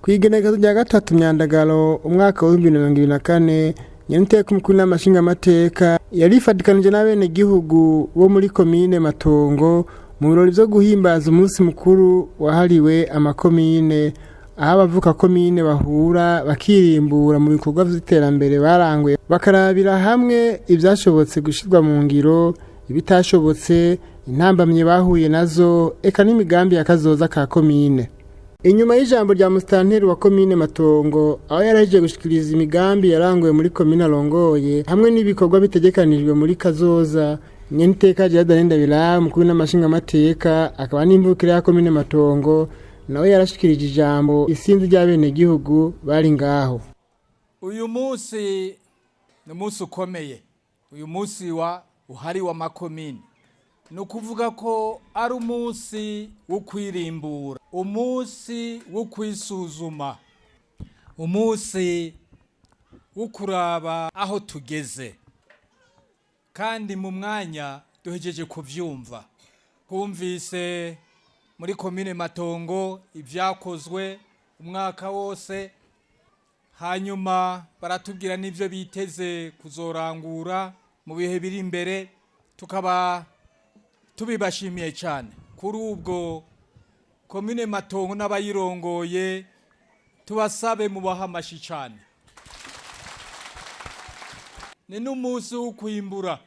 Kw'igenekerezo rya 3 Myandagaro umwaka wa 2024, nyeniteka umukuru w'inama nshingamateka yarifatikanije n'abenegihugu bo muri komine Matongo mu birori vyo guhimbaza umunsi mukuru wahariwe amakomine, aho abavuka komine bahura bakirimbura mu bikorwa vy'iterambere baranguye, bakarabira hamwe ivyashobotse gushirwa mu ngiro, ibitashobotse, intambamye bahuye nazo, eka n'imigambi ya kazoza ka komine. Inyuma y'ijambo rya musitanteri wa komine Matongo, aho yarahejeje gushikiriza imigambi yaranguwe muri komine arongoye hamwe n'ibikorwa bitegekanijwe muri kazoza, nyeniteka Gerard Ndabira, umukuru w'inama nshingamateka akaba n'imvukira ya komine Matongo, nawe yarashikirije ijambo isinzi ry'abenegihugu bari ngaho. Uyu munsi ni umunsi ukomeye, uyu munsi wa uhariwe amakomine. Ni ukuvuga ko ari umunsi wo kwirimbura, umunsi wo kwisuzuma, umunsi wo kuraba aho tugeze. Kandi mu mwanya duhejeje kuvyumva, twumvise muri komine Matongo ibyakozwe umwaka wose, hanyuma baratubwira n'ibyo biteze kuzorangura mu bihe biri imbere, tukaba tubibashimiye cyane. Kuri ubwo komine Matongo n'abayirongoye, tubasabe mubaha amashi cyane. Ni n'umunsi wo kwimbura.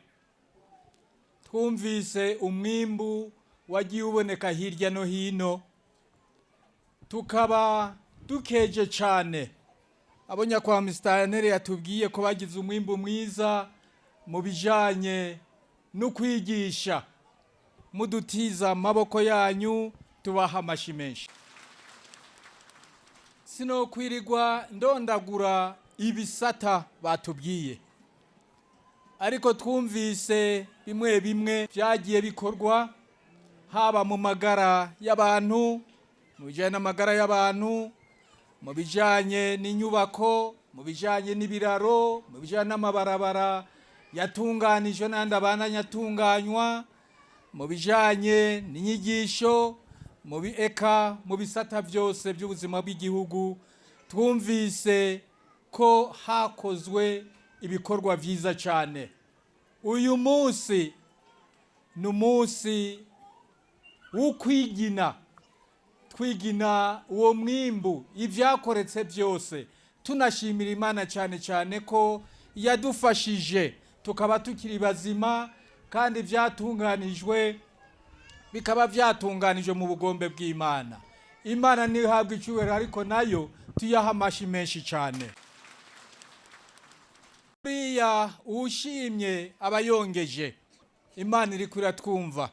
Twumvise umwimbu wagiye uboneka hirya no hino, tukaba dukeje cyane abo nyakubahwa musitanteri yatubwiye ko bagize umwimbu mwiza mu bijanye no kwigisha. Mudutiza amaboko yanyu, tubaha amashi menshi. Sinokwirirwa ndondagura ibisata batubwiye, ariko twumvise bimwe bimwe byagiye bikorwa, haba mu magara y'abantu, mu bijyanye n'amagara y'abantu, mu bijyanye n'inyubako, mu bijyanye n'ibiraro, mu bijyanye n'amabarabara yatunganijwe n'andi abandanya atunganywa, mu bijyanye n'inyigisho, mu eka mu bisata byose by'ubuzima bw'igihugu. Twumvise ko hakozwe ibikorwa byiza cyane. Uyu munsi ni umunsi wo kwigina, twigina uwo mwimbu, ibyakoretse byose, tunashimira Imana cyane cyane ko yadufashije tukaba tukiri bazima, kandi byatunganijwe bikaba byatunganijwe mu bugombe bw'Imana. Imana ntihabwa icyubahiro, ariko nayo tuyaha amashi menshi cyane. Buriya uwushimye aba yongeje. Imana iri iratwumva.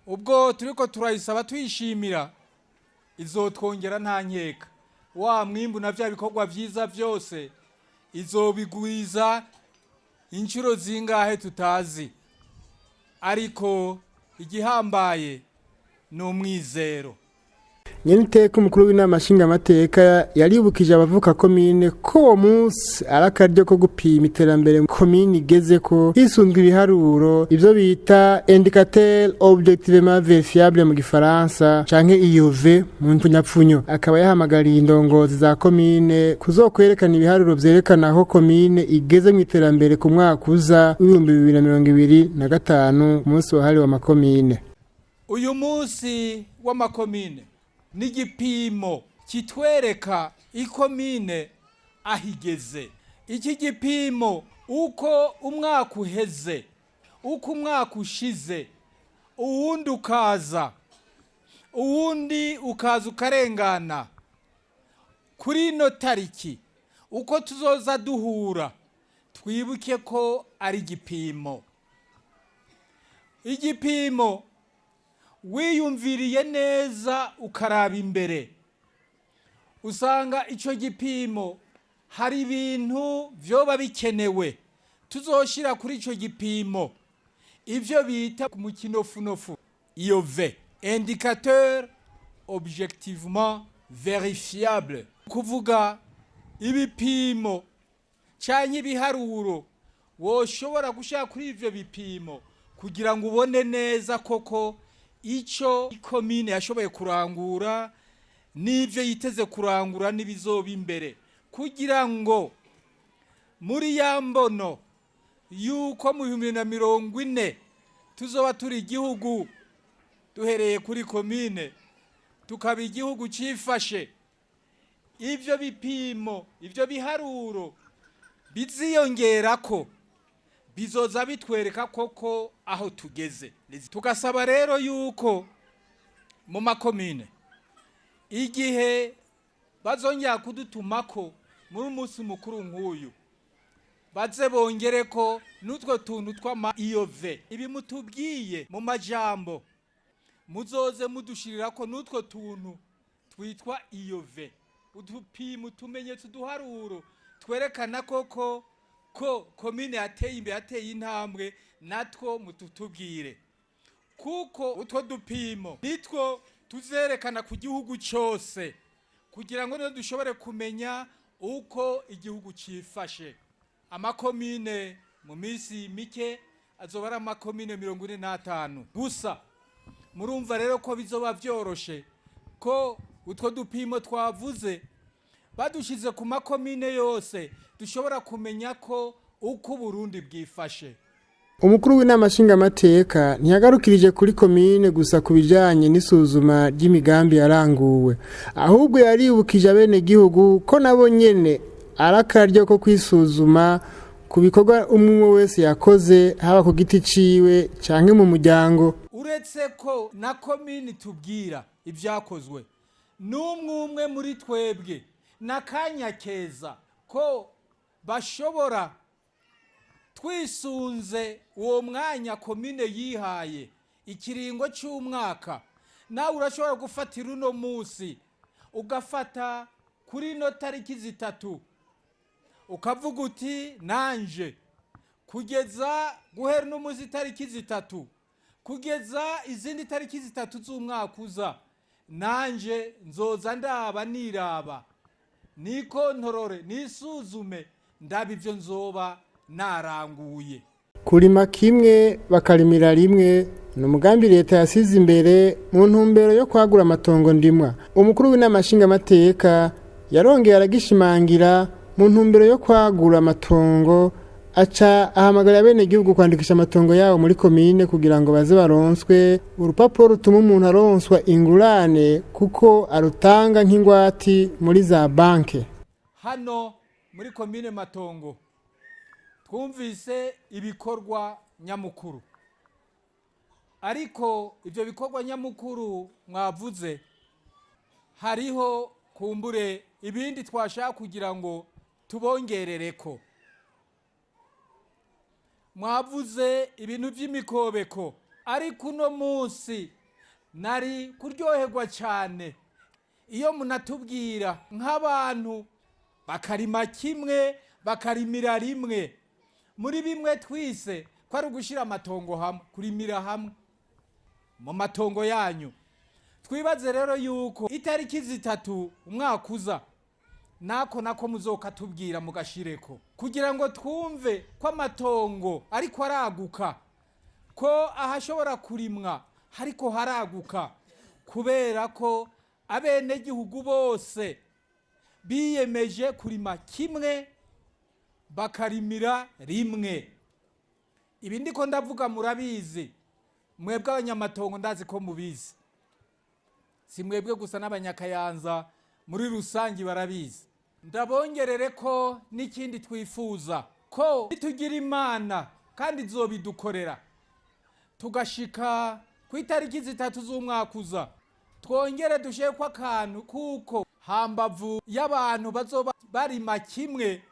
Ubwo turiko turayisaba tuyishimira, izotwongera nta nkeka. Wa mwimbu na bya bikorwa byiza byose izobigwiza inshuro zingahe tutazi, ariko igihambaye ni umwizero. Nyeniteka umukuru w'inama nshingamateka yaribukije abavuka komine ko uwo munsi ari akaryo ko gupima iterambere komine igeze ko hisunzwe ibiharuro, ivyo bita indicateur objectivement vérifiable mu gifaransa, canke IOV mu mpfunyapfunyo. Akaba yahamagariye indongozi za komine kuzokwerekana ibiharuro vyerekana aho komine igeze mu iterambere ku mwaka uza w'2025, umunsi wahariwe amakomine. Uyu munsi w'amakomine n'igipimo kitwereka ikomine aho igeze. Iki gipimo, uko umwaka uheze, uko umwaka ushize, uwundi ukaza, uwundi ukaza ukarengana, kuri ino tariki uko tuzoza duhura, twibuke ko ari igipimo. Igipimo wiyumviriye neza ukaraba imbere, usanga icyo gipimo hari ibintu byoba bikenewe tuzoshira kuri icyo gipimo, ibyo bita mu kinofunofu IOV, indicateur objectivement vérifiable, kuvuga ibipimo cyangwa ibiharuro woshobora gushyira kuri ibyo bipimo kugira ngo ubone neza koko icyo ikomine yashoboye kurangura. N'ibyo yiteze kurangura n'ibizoba imbere, kugira ngo muri ya mbono yuko mu 2040 tuzoba turi igihugu, duhereye kuri komine tukaba igihugu cyifashe, ibyo bipimo, ibyo biharuro biziyongera ko bizoza bitwereka koko aho tugeze. Tugasaba rero yuko mu makomine, igihe bazongera kudutumako muri umunsi mukuru nk'uyu, baze bongere ko n'utwo tuntu tw'ama iyove ibi mutubwiye mu majambo, muzoze mudushirira ko n'utwo tuntu twitwa iyove, udupimo, utumenyetso, uduharuro twerekana koko ko komine yateye imbere, yateye intambwe, natwo mututubwire, kuko utwo dupimo nitwo tuzerekana ku gihugu cyose, kugira ngo niyo dushobore kumenya uko igihugu cyifashe. Amakomine mu minsi mike azoba ari amakomine 45 gusa. Murumva rero ko bizoba byoroshe ko utwo dupimo twavuze badushyize ku makomine yose, dushobora kumenya ko uko Uburundi bwifashe. Umukuru w'inama nshingamateka ntiyagarukirije kuri komine gusa ku bijyanye n'isuzuma ry'imigambi yaranguwe, ahubwo yaribukije abenegihugu ko nabo nyene ari akaryo ko kwisuzuma ku bikorwa umwe umwe wese yakoze, haba ku giti ciwe canke mu muryango. Uretse ko na komini tubwira ibyakozwe n'umwe umwe muri twebwe, n'akanya keza ko bashobora, twisunze uwo mwanya komine yihaye, ikiringo cy'umwaka, nawe urashobora gufatira uno munsi, ugafata kuri ino tariki 3, ukavuga uti: "Nanje kugeza guhera uno munsi tariki 3 kugeza izindi tariki 3 z'umwaka uza, nanje nzoza ndaba, niraba, nikontorore, nisuzume, ndaba ibyo nzoba naranguye." Kurima kimwe bakarimira rimwe ni umugambi leta yasize imbere mu ntumbero yo kwagura amatongo ndimwa. Umukuru w'inama nshingamateka yarongeye aragishimangira mu ntumbero yo kwagura amatongo, aca ahamagarira abenegihugu kwandikisha amatongo yabo muri komine kugira ngo baze baronswe urupapuro rutuma umuntu aronswa ingurane, kuko arutanga nk'ingwati muri za banke. Hano muri komine Matongo twumvise ibikorwa nyamukuru, ariko ibyo bikorwa nyamukuru mwavuze, hariho kumbure ibindi twashaka kugira ngo tubongerereko. Mwavuze ibintu by'imikobeko, ariko uno munsi nari kuryoherwa cyane iyo munatubwira nk'abantu bakarima kimwe bakarimira rimwe, muri bimwe twise ko ari ugushyira amatongo hamwe, kurimira hamwe mu matongo yanyu. Twibaze rero yuko itariki 3 umwaka uza nako nako muzokatubwira mugashireko, kugira ngo twumve ko amatongo ariko araguka, ko ahashobora kurimwa hariko haraguka, kubera ko abenegihugu bose biyemeje kurima kimwe bakarimira rimwe. Ibi ndiko ndavuga murabizi mwebwe abanyamatongo, ndazi ko mubizi. Si mwebwe gusa, n'abanyakayanza muri rusange barabizi. Ndabongerere ko n'ikindi twifuza ko nitugira Imana kandi izobidukorera, tugashika ku itariki 3 z'umwaka uza, twongere dushyire ko akantu, kuko hambavu y'abantu bazoba barima kimwe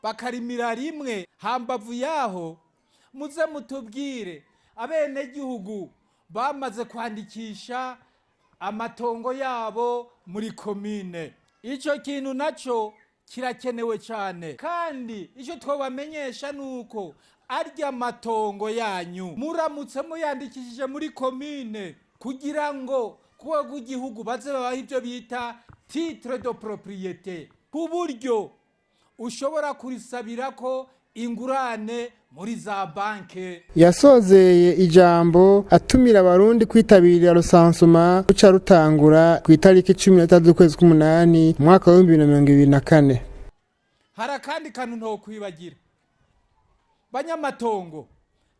bakarimira rimwe, hambavu yaho muze mutubwire abenegihugu bamaze kwandikisha amatongo yabo muri komine. Icyo kintu nacyo kirakenewe cyane. Kandi icyo twabamenyesha ni uko arya matongo yanyu muramutse muyandikishije muri komine, kugira ngo ku rwego rw'igihugu baze babahe ibyo bita titre de propriété, ku buryo ushobora kurisabira ko. Ingurane muri za banke. Yasozeye ijambo atumira Abarundi kwitabira recensement ruca rutangura ku itariki 13 z'ukwezi k'umunani mu mwaka wa 2024. Hari akandi kantu ntokwibagira, banyamatongo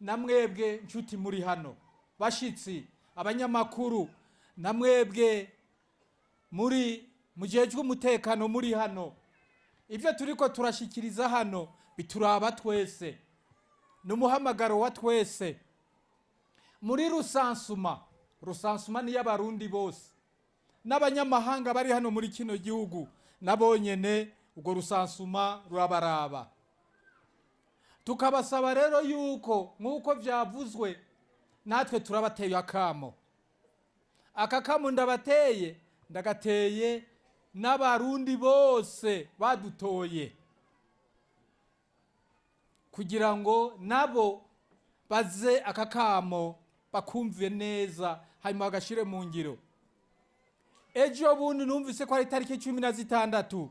na mwebwe nshuti muri hano, bashitsi, abanyamakuru, na mwebwe muri mujejwe umutekano muri hano. Ibyo turiko turashikiriza hano bituraba twese, ni umuhamagaro wa twese. Muri recensement, recensement ni y'Abarundi bose n'abanyamahanga bari hano muri kino gihugu, nabonyene ubwo recensement rurabaraba. Tukabasaba rero yuko, nk'uko byavuzwe, natwe turabateye akamo. Aka kamo ndabateye, ndagateye n'Abarundi bose badutoye, kugira ngo nabo baze aka kamo bakumve neza, hanyuma bagashire mu ngiro. Ejo bundi numvise ko ari itariki 16.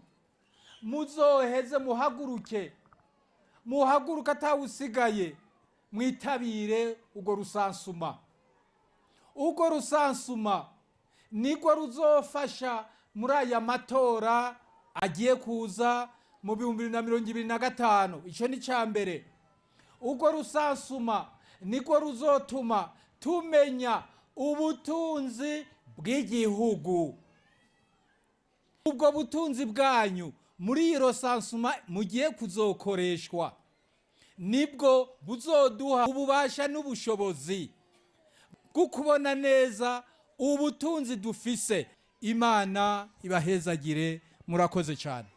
Muzoheze muhaguruke, muhaguruke atawusigaye, mwitabire urwo recensement. Urwo recensement nirwo ruzofasha muri aya matora agiye kuza mu 2025. Icyo ni icya mbere. Urwo recensement nirwo ruzotuma tumenya ubutunzi bw'igihugu. Ubwo butunzi bwanyu muri iyi recensement mugiye kuzokoreshwa nibwo buzoduha ububasha n'ubushobozi bwo kubona neza ubutunzi dufise. Imana ibahezagire, murakoze cyane.